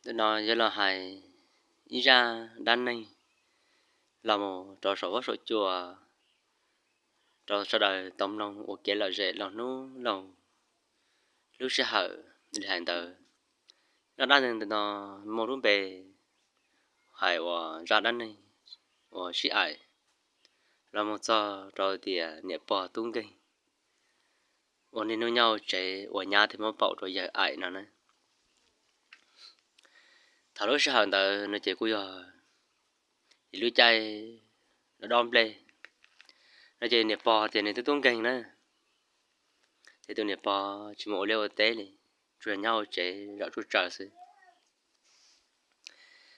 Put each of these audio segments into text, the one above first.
Ntawm no yuav los hais ib zaj dab neeg los mus rau saum huab saum cua rau sawv daws tau mloog ua kev lom zem los hnub laus lub sij hawm li hais ntawd. Zaj dab neeg ntawm no muaj lub npe hais uas zaj dab neeg uas sib aim los mus txog rau tias niam pog tub nkeeg uas niaj hnub nyob hauv tsev uas nyab thiaj muab paum rau yawg aim no na. Thaum lub sij hawm ntawd no ces kuj yog ib lub caij dob dob nplej no ces niam pog ces nws twb tub nkeeg na, ces tus niam pog tsis mus ua liaj ua teb li, tsuas yog nyob hauv tsev zom tsuj tsaws xwb.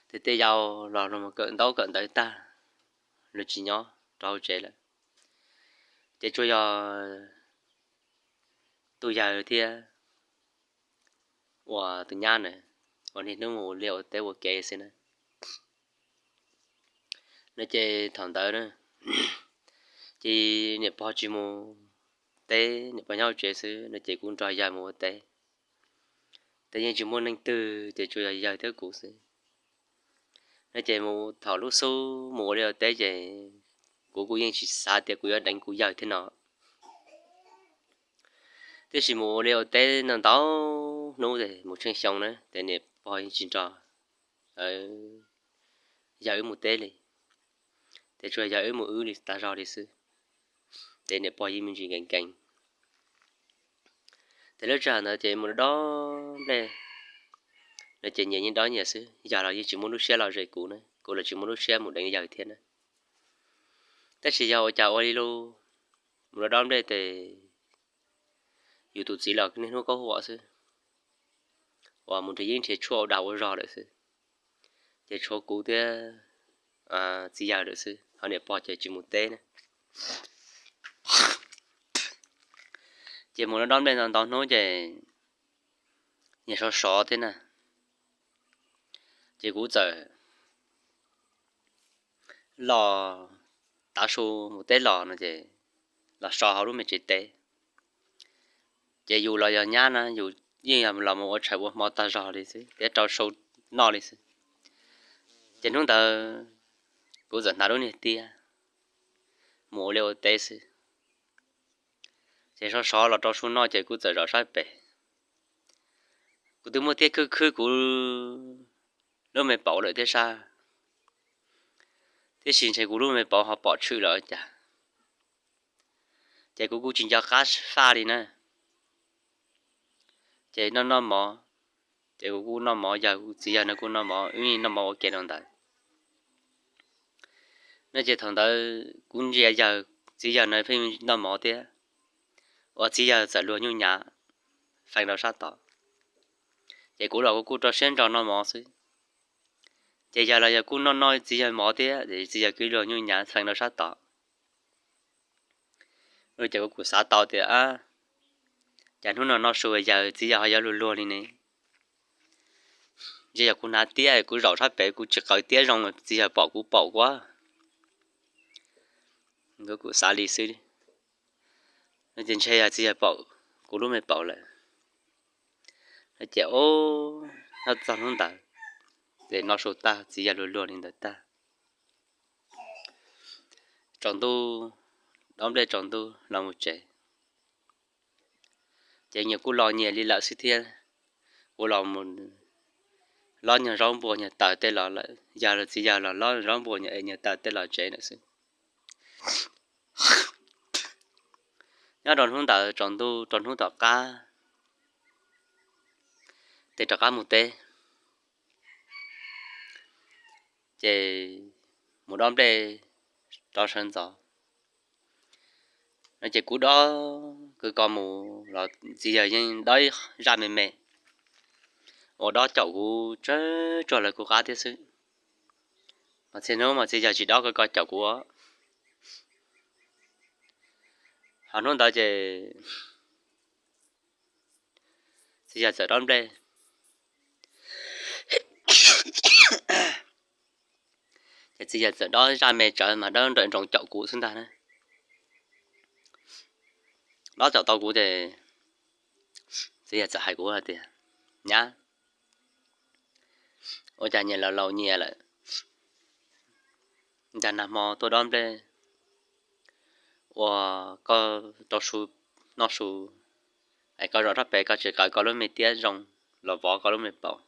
Ces tej yau los luag mus kawm ntaub kawm ntawv tag, luag tsis nyob rau hauv tsev lawm, ces tsuas yog tus yawg thiab uas tus nyab na uas niaj hnub mus ua liaj ua teb ua kev xwb na. No ces thaum ntawd na, ces niam pog tsis mus teb, niam pog nyob hauv tsev xwb no ces kuv nrog yawg mus ua teb. Ces yeej tsis muaj neeg twg ces tsuas yog yawg thiab kuv xwb. No ces mus thaum lub xub mus ua liaj ua teb ces kuv kuj yeej tsis xav tias kuv yuav deev kuv yawg thiab no. Tiam sis mus ua liaj ua teb ntau ntau hnub ces mus tsheej xyoo na ces niam pog yeej tsis nrog yawg wb mus teb li, ces tsuas yawg wb mus wb li tag zog li xwb. Ces niam pog yeej me ntsis nkees nkees. Ces lub sij hawm ntawd ces mus dob dob nplej no ces nyias yeej dob nyias xwb, yawg los yeej tsis muaj lub siab los zes kuv na, kuv los tsis muaj lub siab mus deev yawg thiab na. Tab sis yog ua cas ua li lub mus dob dob nplej ces yus tus txiv los niaj hnub kaub huam xwb, uas mus nrhiav yeeb nrhiav tshuaj ua dag ua zog lawm xwb, ces tshuav kuv thiab txiv yawg lawm xwb, ho niam pog ces tsis mus teb na. Ces mus dob dob nplej ntau ntau hnub ces nyias sov sov thiab na, ces kuv txawm los tav su mus teb los no ces los so hauv lub me tsev teb. Ces yus los yog nyab na, yus yeej yog los mus ua tshais ua hmo tag zog li xwb thiab rau su noj li xwb. Ces hnub ntawd kuv txawm hnav lub niag tiab mus ua liaj ua teb xwb. Ces sov sov los rau su noj ces kuv txawm zaum sab pem. Kuv twb muab tiab khwb khwb kuv lub me paum lawm thiab sab, tiam sis ntshe kuv lub me paum ho pom tshwm lawm cas. Ces kuv kuj tsis nco qab faj li na. Ces noj noj mov, ces kuv kuj noj mov, yawg txiv yawg no kuj noj mov, wb noj mov ua ke rau ntawd. No ces thaum ntawd kuv ntsia yawg, txiv yawg no pheej noj mov thiab, uas txiv yawg txawm luag nyuj nyav feem rau sab tod. Ces kuv los kuv kuj rau siab ntso noj mov xwb. Ces yawg los yawg kuj noj noj txiv yawg mov thiab, ces txiv yawg kuj luag nyuj nyav feem rau sab tod. Ces kuv kuj xav tau tias, cas hnub no noj su yawg txiv yawg ho yuav luag luag li ne? Ntshe yog kuv hnav tiab, kuv zaum sab pem kuv tsis qaws tiab zoo, txiv yawg pom kuv paum kuv. Kuv kuj xav li xwb, ces ntshe yog txiv yawg pom kuv lub me paum lawm. Ces nyob txog hnub ntawd, ces noj su tag txiv yawg luag luag li ntawd tag, tsaus ntuj, dob nplej tsaus ntuj los mus tsev. Ces nyias kuj los nyias li lawm xwb thiab. Kuv los mus lob nyuag zaub npua nyuag taws tej los lawm, yawg los txiv yawg los lob zaub npua nyuag es nyuag taws tej los tsev lawm xwb. Nyob rau hnub ntawd tsaus ntuj rau hnub tom qab, ces rov qab mus teb, ces mus dob nplej rov sawv ntxov no ces kuv dob kwv ko mus los txiv yawg yeej dob zaj me me, uas dob caum kuv tsawg tsuag lawv kuv qab thiab xwb. Mas txhia hnub mas txiv yawg tsis dob kwv ko caum kuv. Ho hnub ntawd ces txiv yawg txawm dob nplej, ces txiv yawg txawm dob zaj me tsawv mas dob nrawm nroos caum kuv xwb ntag na. Dob caum tau kuv ces txiv yawg txawm hais kuv hais tias, nyab, Ua cas nyias laus laus nyias lawm, cas nag hmo tuaj dob nplej ua koj rau su noj su, es koj zov rab pem koj tsis qaws koj lub me tiab zoo los vov koj lub me paum,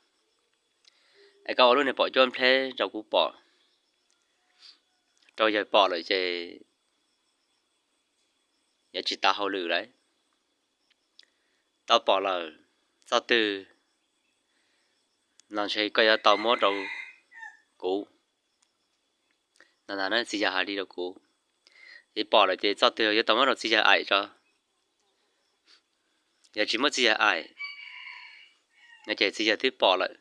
es koj ua lub niag paum cuab nplej rau kuv pom, rau yawg pom lawm ces yuav tsis tau hauj lwm lawm. Tau pom lawm, txoj twg los ntshe koj yuav tau muab rau kuv. Ntawd txiv yawg hais li rau kuv, ces pom lawm ces txoj twg yuav tau muab rau txiv yawg aim tso. Yog tsis muab txiv yawg aim no ces txiv yawg twb pom lawm.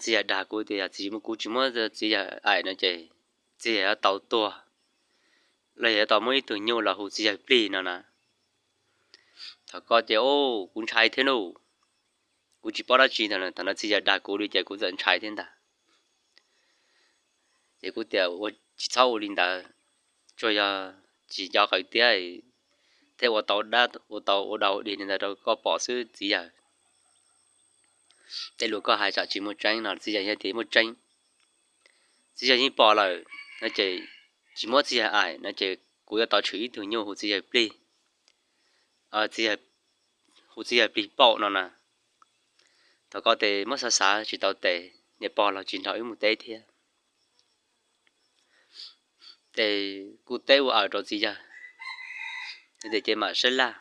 Txiv yawg dag kuv tias yog txiv, kuv tsis muab txiv yawg aim no ces txiv yawg yuav tau tuag, los yog yuav tau muab ib tug nyuj los hu txiv yawg plig no na. Thaum ko ces kuv ntshai thiab lauj, kuv tsis paub dab tsi ntag, thaum no txiv yawg dag kuv li ces kuv txawm ntshai thiab ntag. Ces kuv tias ua tsis txhob ua li ntawd, tsuas yog tsis nco qaws tiab thiab ua tau dab ua tau ua dau dig li ntawd rau koj pom xwb txiv yawg. Tej lus koj hais tsam tsis muaj tseeb no txiv yawg yeej tias muaj tseeb. Txiv yawg yeej pom lawm no ces tsis muab txiv yawg aim no ces kuv yuav tau tshwm ib tug nyuj hu txiv yawg plig, txiv yawg, hu txiv yawg plig paum no na. Thaum ko ces muab xav xav tsis tau tes, niam pog los tsis nrog wb mus teb thiab. Ces kuv teb ua awm rau txiv yawg, ces mam saib laj,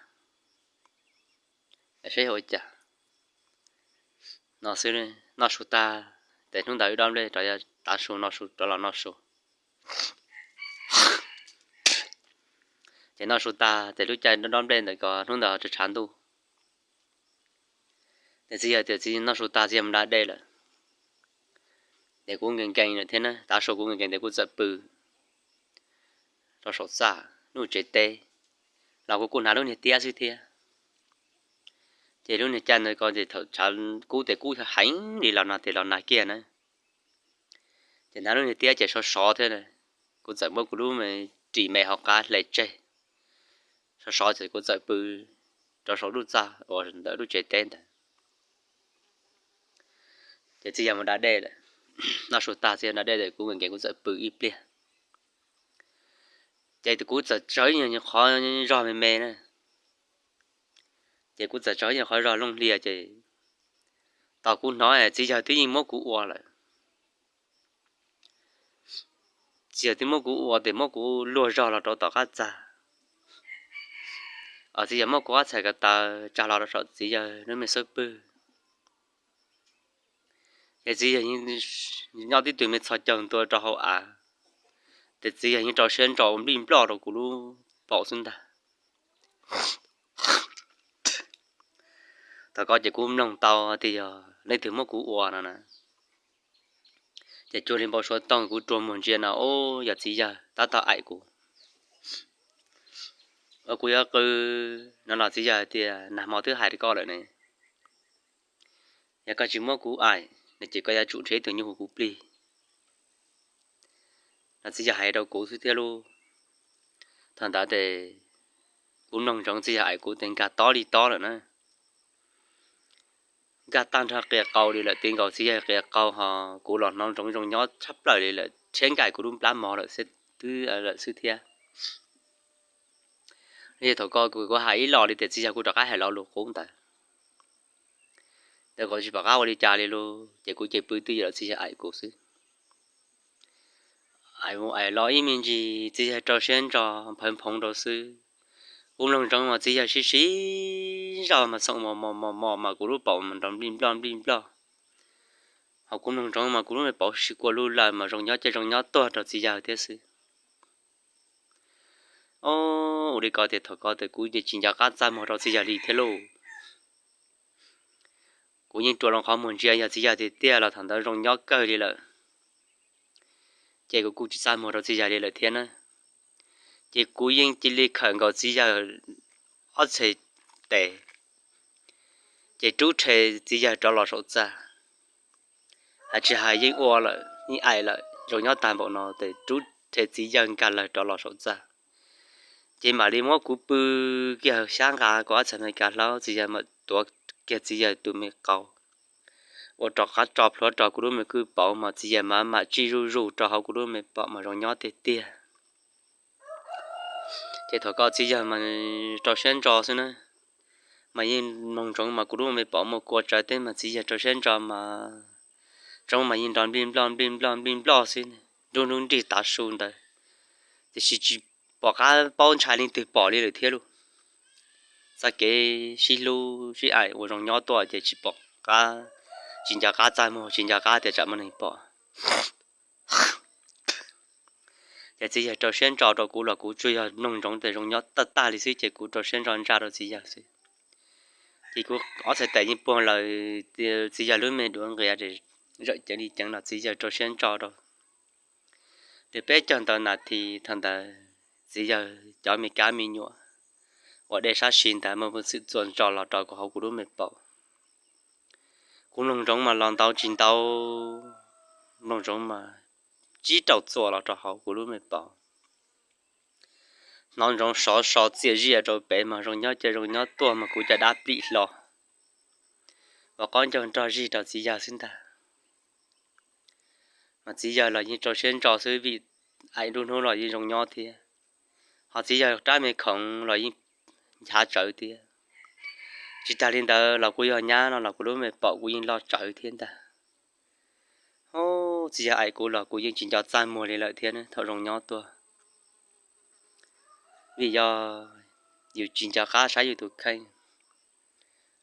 saib ua cas no xwb. Noj su tag, ces hnub ntawd wb dob nplej rov tav su noj su rov los noj su. Ces noj su tag ces lub caij dob nplej ntawd ko hnub ntawd tshav ntuj. Ces txiv yawg tias txiv noj su tag txiv yawg mus da dej lawm. Ces kuv nkees nkees lawm thiab na, tav su kuv nkees nkees ces kuv txawm pw rau saum txaj lub tsev teb, los kuv kuj hnav lub niag tiab xwb thiab. Ces lub niag caij ntawd ko ces thaum tshav kub ces kub heev li los nag ces los nag kiag na. Ces hnav lub niag tiab ces sov sov thiab, kuv txawm muab kuv lub me ris me hauv qab hle tseg, sov sov ces kuv txawm pw rau saum lub txaj uas ntawm lub tsev teb ntawd. Ces txiv yawg mus da dej lawm, noj su tag txiv yawg da dej lawm kuv nkees nkees kuv txawm pw ib pliag. Ces kuv txawm tsawv ib qhov zog me me na, ces kuv txawm tsawv ib qhov zog looj hlias ces tos kuv hnov txiv yawg twb yeej muab kuv ua lawm. Txiv yawg twb muab kuv ua ces muab kuv luag zog los rau tom qab txag, txiv yawg muab kuv ob txhais ko taw tsa los rau saum txiv yawg lub me xub pwg. Ces txiv yawg nyob tib tug me txhos caug ntua rau hauv av, ces txiv yawg yeej rau siab ntso ua nplij nploj rau kuv lub paum xwb ntag. Thaum ko ces kuv mloog tau tias yog leej twg muab kuv ua no na. Ces cuag li npau suav toog kuv rua muag ntsia no, ub, yog txiv yawg tab tom aim kuv. Ua kuv yuav qw no los txiv yawg tias nag hmo twb hais rau koj lawm ne, yog koj tsis muab kuv aim no ces koj yuav tsum nrhiav ib tug nyuj hu kuv plig no txiv yawg hais rau kuv xwb thiab lauj. Thaum ntawd ces kuv mloog ntsoov txiv yawg aim kuv ces nkag tob li tob lawm na. Nkag tag nrho qias qau li lawm, ti nkaus txiv yawg qias qau ho kuv los hnov ntsoov zoo nyob tshaj plaws li lawm, tshiab nkaim kuv lub plab mog lawm xwb thiab. Thaum ko kuv hais ib los li tias txiv yawg kuj rov qab hais lo lus qub ntawd, tab kuv tsis pom qab ua li cas li lauj, ces kuv ces pw twj ywm los txiv yawg aim kuv xwb. Aim mus aim los ib me ntsis txiv yawg rau siab ntso nphawv nphoov rau xwb. Kuv mloog ntsoov mas txiv yawg sib sib zog mas xoom mos mos mos mos mas kuv lub paum mas nrov nplij nploj nplij nploj. Ho kuv mloog ntsoov mas kuv lub me paum sib kua lug lawm mas zoo nyob ces zoo nyob tuag rau txiv yawg thiab xwb. Ob, ua li ko tias thaum ko tias kuv ces tsis nco qab txaj muag rau txiv yawg li thiab lauj. Kuv yeej rua loo qhov muag ntsia yog txiv yawg tiag tiag los thaum ntawd zoo nyob kawg li lawm, ces kuv kuj tsis txaj muag rau txiv yawg li lawm thiab na. Ces kuv yeej cia li khawm nkaus txiv yawg ob txhais tes, ces rub rhe txiv yawg rov los saum txaj. Hais tsis hais yeej ua lawm yeej aim lawm, zoo nyob tag npaum no ces rub rhe txiv yawg nkag lawg rov los saum txaj. Ces mam li muab kuv pw kiag xyab nqa kuv ob txhais me kav hlaub, txiv yawg mam tuav kiag txiv yawg tus me qau, ua rov qab tso plhuav rau kuv lub me kwj paum mas txiv yawg mas mam tsij zuj zus rau hauv kuv lub me paum mas zoo nyob tiag tiag. Ces thaum ko txiv yawg mas rau siab ntso xwb na, mas yeej mloog ntsoov mas kuv lub me paum muaj kua tsawv teb mas txiv yawg rau siab ntso mas ntsoov mas yeej nrov nplij nploj nplij nploj nplij nploj xwb, nruj nruj nrig tav su ntawd, tiam sis tsis pom qab paub ntshai leej twg pom li lawm thiab lauj. Txoj kev sib hlub sib aim uas zoo nyob tuaj ces tsis pom qab, tsis nco qab txaj muag, tsis nco qab tias tsam muaj neeg pom. Ces txiv yawg rau siab ntso rau kuv los kuv tsuas yog mloog ntsoov tias zoo nyob tag tag li xwb ces kuv rau siab ntso ntsa rau txiv yawg xwb. Ces kuv ob txhais tes yeej puag lawm, txiv yawg lub me duav nqia zawm ceev li ceev los txiv yawg rau siab ntso rau. Nws peb caug ntau nas this thaum ntawd txiv yawg cov me kab me nyuam uas dej sab si ntawd muaj peev xwm txuas ntso los rau kuv hauv kuv lub me paum. Kuv mloog ntsoov mas los ntau tsis ntau, mloog ntsoov mas tsib rau txuas los rau hauv kuv lub me paum. Hnov ntsoov sov so txias ziaj rau pem mas zoo nyob ces zoo nyob tuaj mas kuv caj dab plim hlo, ua qaub ncaug nrog zig rau txiv yawg xwb ntag. Mas txiv yawg los yeej rau siab ntso xwb vim aim nruj hnub los yeej zoo nyob thiab. Ho txiv yawg rab me khoov los yeej nchav tsawv thiab. Tsis tas li ntawd los kuv yog nyab no los kuv lub me paum kuv yeej loj tsawv thiab ntag. Txiv yawg aim kuv los kuv yeej tsis nco txaj muag li lawm thiab thaum zoo nyob tuaj. Vim yog yus tsis nco qab saib yus tus kheej,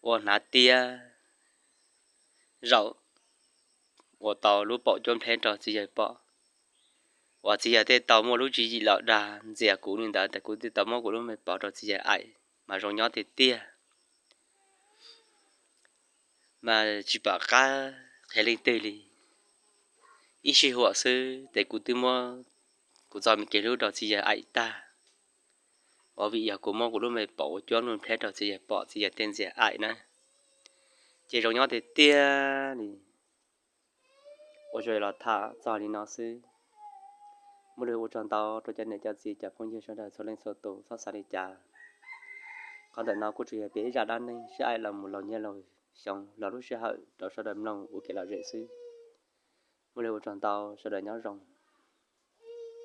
ua hnav tiab zaum uas tau lub paum cuab nplheb rau txiv yawg pom, uas txiv yawg thiaj tau muaj lub tswv yim los dag ntxias kuv li ntawd, tas kuv thiaj tau muab kuv lub me paum rau txiv yawg aim mas zoo nyob tiag tiag. Mas tsis pom qab qhia leej twg li. Ib sij huam xwb ces kuv twb muab kuv txoj me kev hlub rau txiv yawg aim tag, ua vim yog kuv muab kuv lub me paum ua cuab nplheb rau txiv yawg pom txiv yawg thiaj ntxias aim na. Ces zoo nyob tiag tiag li. Ua zoo los tham txog li no xwb. Muaj lus ua tsaug ntau rau cov niam cov txiv cov phooj ywg sawv daws txhua leej txhua tus txhob xav li cas. Qhov ntawm no kuj tsuas yog piav ib zaj dab neeg sib aim los mus laus niaj laus xyoo los lub sij hawm rau sawv daws mloog ua kev lom zem xwb. Muaj lus ua tsaug ntau, sawv daws nyob zoo.